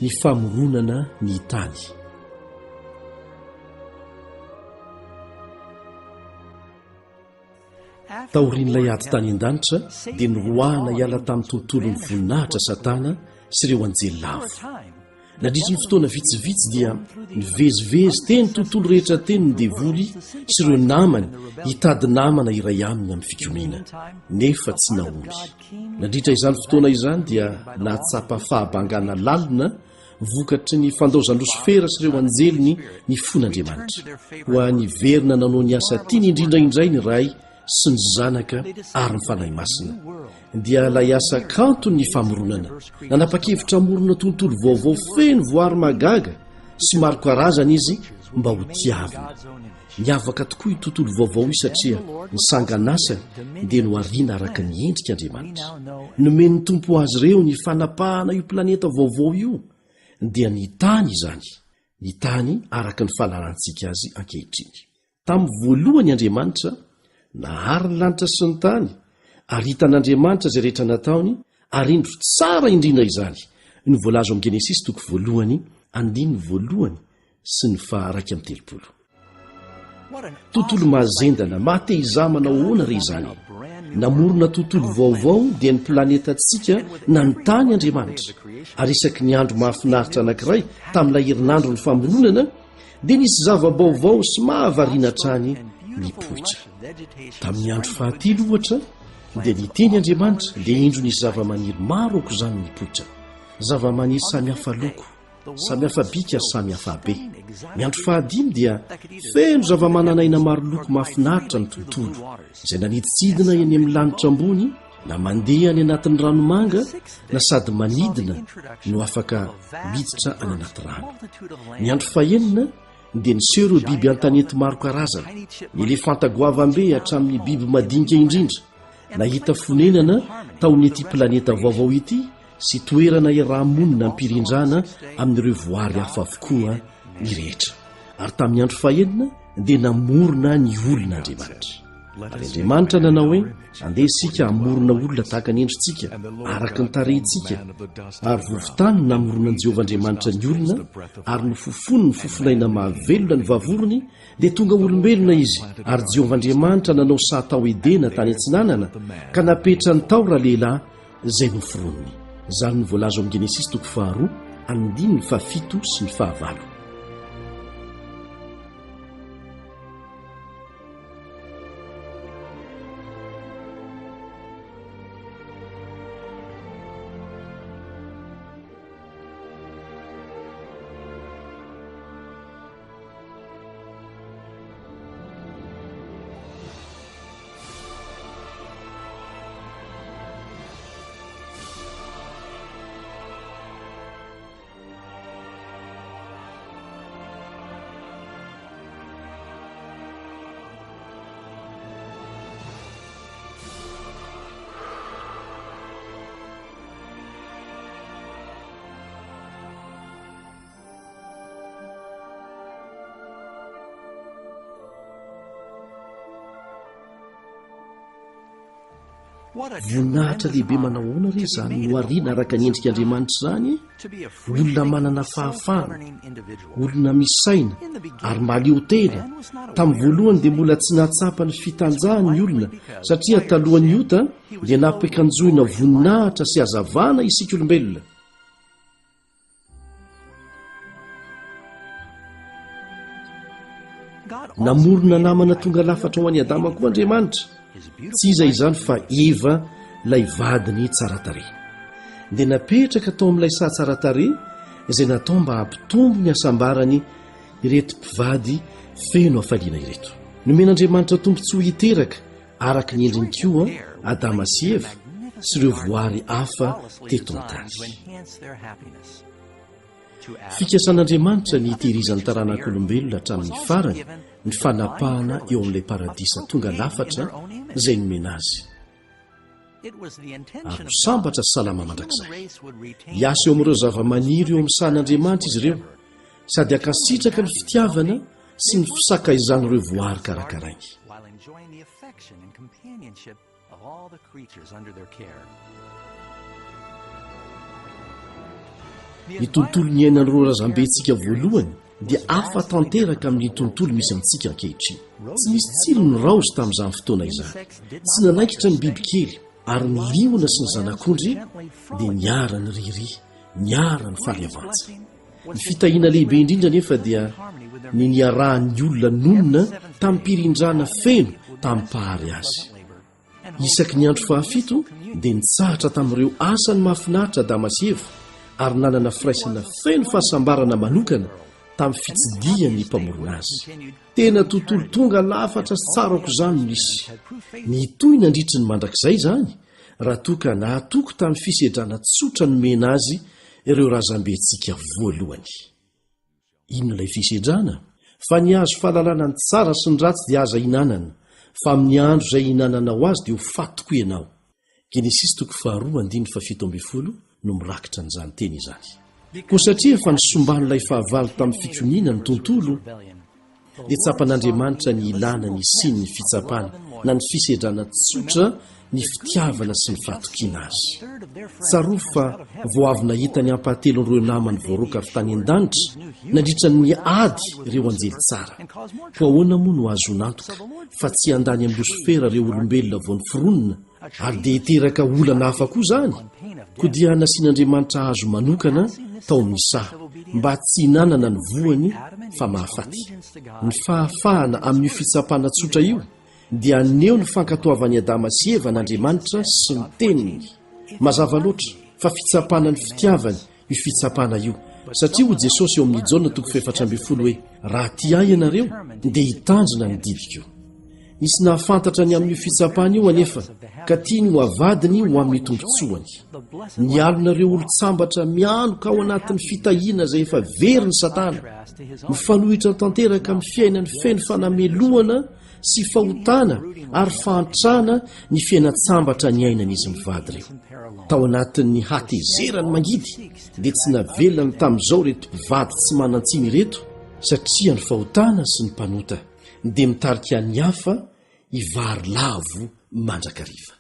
Ny famoronana ny tany. Taorian'ilay ady tany an-danitra dia noroahana hiala tamin'ny tontolon'ny voninahitra Satana sy ireo anjely lavo. Nandritry ny fotoana vitsivitsy dia nivezivezy teny tontolo rehetra teny ny devoly sy ireo namany hitady namana iray aminy amin'ny fikomiana, nefa tsy nahomby. Nandritra izany fotoana izany dia nahatsapa fahabangana lalina vokatry ny fandaozan'i Losifera sy ireo anjeliny ny fon'Andriamanitra. Koa niverina nanao ny asa tiany indrindra indray ny Ray sy ny Zanaka ary ny Fanahy Masina, dia ilay asa kanton'ny famoronana. Nanapa-kevitra hamorona tontolo vaovao feno voary mahagaga sy maro karazana izy mba ho tiavina. Niavaka tokoa io tontolo vaovao io satria ny sangan'asany dia nohariana araka ny endrik'Andriamanitra. Nomen'ny Tompo azy ireo ny fanapahana io planeta vaovao io, dia ny tany izany, ny tany araka ny fahalalantsika azy ankehitriny. Tamin'ny voalohany Andriamanitra nahary ny lanitra sy ny tany, ary hitan'Andriamanitra izay rehetra nataony, ary indro tsara indrindra izany, no voalaza ao amin'ny Genesisy toko voalohany andininy voalohany sy ny faha 31. Tontolo mahazendana, maha-te hizaha manao ahoana re izany e! Namorona tontolo vaovao dia ny planetantsika na ny tany Andriamanitra, ary isaky ny andro mahafinaritra anankiray tamin'ilay herinandron'ny famoronana dia nisy zava-baovao sy mahavariana hatrany nipoitra. Tamin'ny andro fahatelo, ohatra, dia niteny Andriamanitra, dia indro nisy zavamaniry maro aok'izany nipoitra, zavamaniry samy hafa loko, Samy hafa bika ary samy hafa habe. Ny andro fahadimy dia feno zava-manan'aina maro loko mahafinaritra ny tontolo, izay nanidintsidina eny amin'ny lanitra ambony na mandeha any anatin'ny rano manga na sady manidina no afaka miditra any anaty rano. Ny andro fahenina dia niseho ireo biby an-tanety maro karazana, ny elefanta goavambe hatramin'ny biby madinika indrindra. Nahita fonenana tao amin'ity planeta vaovao ity sy toerana iaraha-monina am-pirindrana amin'ireo voary hafa avokoa ny rehetra. Ary tamin'ny andro fahenina dia namorona ny olona Andriamanitra. Ary Andriamanitra nanao hoe, Andeha isika hamorona olona tahaka ny endritsika, araka ny tarehintsika. Ary vovon-tany no namoronan'i Jehovah Andriamanitra ny olona, ary nofofony ny fofonaina mahavelona ny vavorony, dia tonga olombelona izy. Ary Jehovah Andriamanitra nanao saha tao Edena tany atsinanana, ka napetrany tao ralehilahy izay noforoniny. Izany no voalaza ao amin'ny Genesisy toko faharoa, andininy fahafito sy ny fahavalo. Voninahitra lehibe manao ahoana re izany nohariana araka ny endrik'Andriamanitra izany e? Olona manana fahafahana, olona misaina ary mahaleo tena. Tamin'ny voalohany dia mbola tsy nahatsapa ny fitanjahany ny olona satria talohan'ny ota dia nampiakanjoina voninahitra sy hazavana isika olombelona. Namorona namana tonga lafatra ho an'i Adama koa Andriamanitra. Tsy iza izany fa Eva, ilay vadiny tsara tarehy. Dia napetraka tao amin'ilay saha tsara tarehy izay natao mba hampitombo ny hasambarany ireto mpivady feno hafaliana ireto. Nomen'Andriamanitra tombontsoa hiteraka araka ny endriny koa Adama sy Eva sy ireo voary hafa teto an-tany. Fikasan'Andriamanitra ny hitehirizan'ny taranak'olombelona hatramin'ny farany ny fanapahana eo amin'ilay paradisa tonga lafatra izay nomena azy, ary ho sambatra sy salama mandrakizay. Hiasa eo amin'ireo zavamaniry eo amin'ny sahan'Andriamanitra izy ireo, sady hankasitraka ny fitiavana sy ny fisakaizan'ireo voary karakarainy. Ny tontolo niainan'ireo razambentsika voalohany dia hafa tanteraka amin'ny tontolo misy antsika ankehitriny. Tsy nisy tsilo ny raozy tamin'izany fotoana izany. Tsy nanaikitra ny bibikely, ary ny liona sy ny zanak'ondry dia niara-niririha, niara-nifaly avanja. Ny fitahiana lehibe indrindra anefa dia ny niarahan'ny olona nonina tamim-pirindrana feno tamin'ny Mpahary azy. Isaky ny andro fahafito dia nitsahatra tamin'ireo asany mahafinaritra Adama sy Eva ary nanana firaisana feno fahasambarana manokana tamin'ny fitsidihan'ny Mpamorona azy. Tena tontolo tonga lafatra sy tsara aok'izany no nisy. Nitohy nandritry ny mandrakizay izany raha toa ka nahatoky tamin'ny fisedrana tsotra nomena azy ireo razambentsika voalohany. Inona ilay fisedrana? Fa ny hazo fahalalana ny tsara sy ny ratsy dia aza ihinanana, fa amin'ny andro izay ihinananao azy dia ho faty tokoa ianao. Genesisy toko faharoa andininy fahafito ambin'ny folo no mirakitra an'izany teny izany. Koa satria efa nisomban'ilay fahavalo tamin'ny fikomiana ny tontolo, dia tsapan'Andriamanitra ny ilàna ny hisian'ny fitsapana na ny fisedrana tsotra ny fitiavana sy ny fahatokiana azy. Tsarovy fa vao avy nahita ny ampahatelon'ireo namany voaroaka avy tany an-danitra nandritra ny ady ireo anjely tsara. Koa ahoana moa no ahazoana antoka fa tsy handany amin'i Losifera ireo olombelona vao noforonina Ary dia hiteraka olana hafa koa izany, koa dia nasian'Andriamanitra hazo manokana tao amin'ny saha, mba tsy hinanana ny voany fa mahafaty. Ny fahafahana amin'io fitsapana tsotra io dia haneho ny fankatoavan'i Adama sy Eva an'Andriamanitra sy ny Teniny. Mazava loatra fa fitsapana ny fitiavany io fitsapana io, satria hoy Jesosy eo amin'ny Jaona toko faha-14 hoe, Raha tia Ahy ianareo, dia hitandrina ny didiko. Nisy nahafantatra ny amin'io fitsapana io anefa, ka tiany ho avadiny ho amin'ny tombontsoany. Nialona ireo olon-tsambatra mianoka ao anatin'ny fitahiana izay efa veriny Satana. Mifanohitra tanteraka amin'ny fiainany feno fanamelohana sy fahotana ary fahantrana ny fiainan-tsambatra niainan'izy mivady ireo. Tao anatin'ny hatezerany mangidy dia tsy navelany tamin'izao ireto mpivady tsy manan-tsiny ireto satria ny fahotana sy ny mpanota dia mitarika ny hafa hivary lavo mandrakariva.